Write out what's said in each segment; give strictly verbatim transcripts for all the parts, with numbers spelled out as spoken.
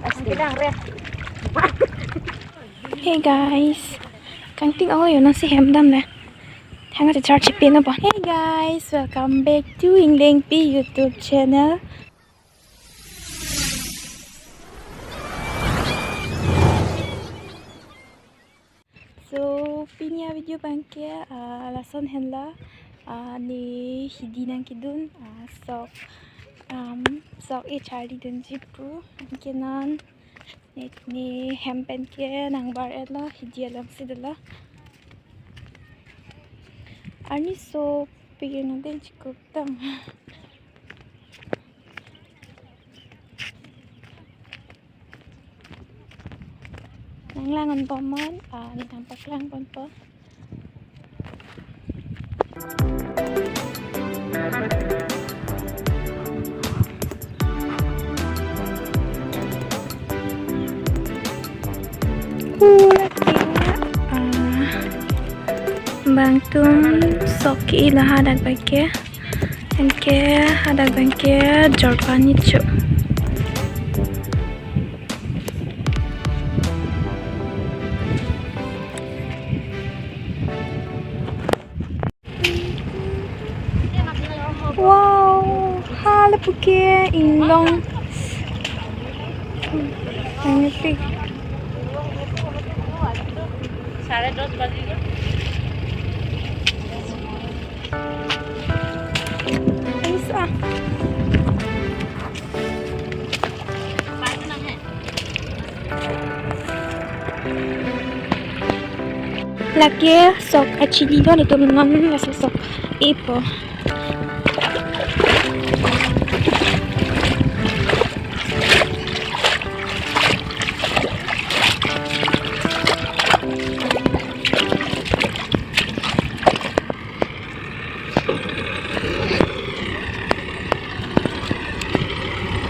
Hey guys, kangting ong yo nangsi hem damle. Hang aja charge pen apot. Hey guys, welcome back to Inglengpi YouTube channel. So, pini a video abangke, ah, lason henlo, ah, ne hidi nangkedun, ah, sok, um, sok e charlidunji pu, anke non, ne, ne hem pen ke nangbar-etlo, hidi alongsi dolo. Arni sopik nangdeng chikup tang. Nanglang-onbom non, ah, ne nangpaklang ponpo. Pura ke, ah, bangtum sok ke-ilo hadak abangke. Anke hadak abangke Jorpan nicho. Wow, hala puke inglong. Ang ipik. Isa. Lake sok achili do, netum non laso sok e-po.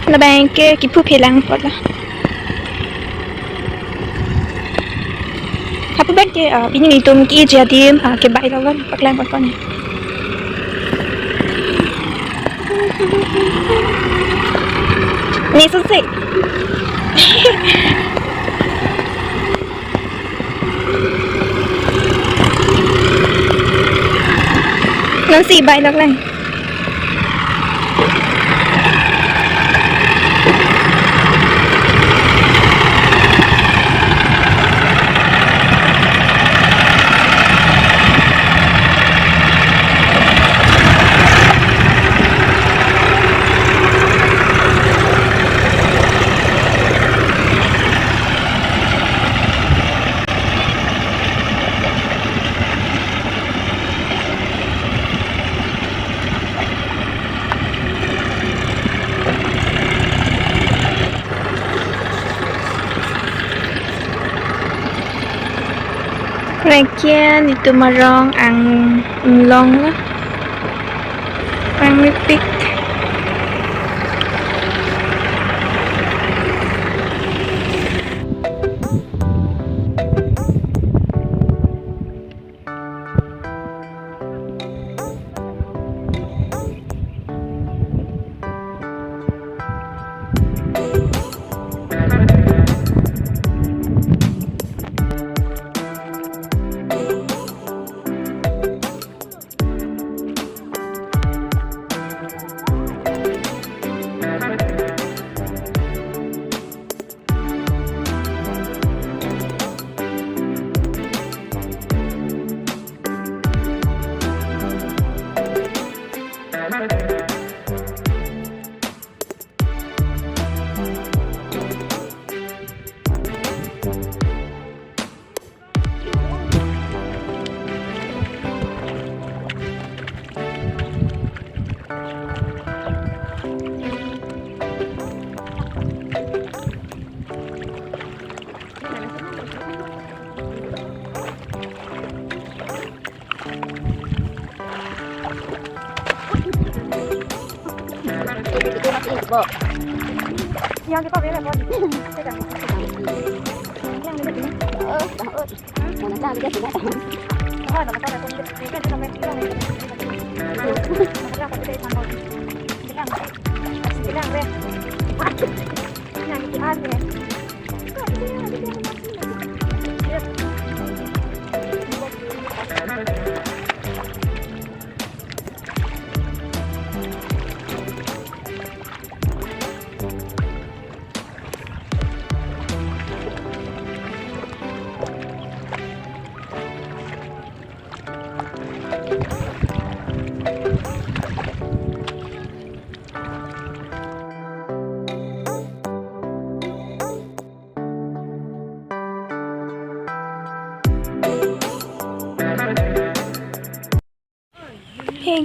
Labangke kiphu phelang apotlo. Hapu abangke, ah, pini netum ke-eji adim, ah, kebai lo, paklang ponpo ne. Ne susi. Nonsi bai lok lang. Rengkian itu marong ang inglong lo. Ang mepik.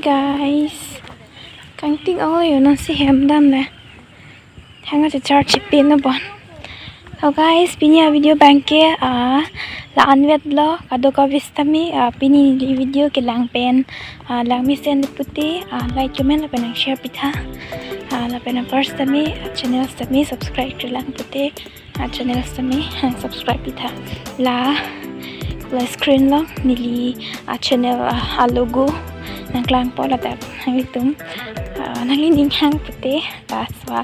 Guys, kangting ong yo, nonsi hem dam le. Hang aja charge pin no bon. So guys, pini a video abangke, ah, la-anvet lo, kadokave setame, ah, pini neli video kelang pen, ah, lang mesen pute, ah, like, comment lapen nang share pitha. Ah, lapen first setame, ah, channel setame subscribe klemkle lang pute, ah, channel setame, ah, subscribe pitha. La, la screen along neli, ah, channel, ah, a logo nangklangpo, ladak nanglitum, ah, nanglining hang pute, ta swa,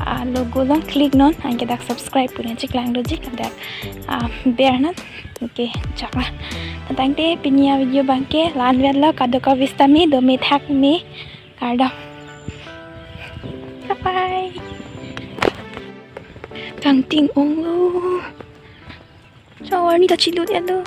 ah, logo along click non, anke dak subscribe pu nangcheklang doji, ladak, ah, ber non. Okay, chak la. Tangte pini a video abangke la-anvet lo, kadokave setame dome thakme, kardom. Bye bye. Kangting ong lo. Chawarni ta chilut ya lo.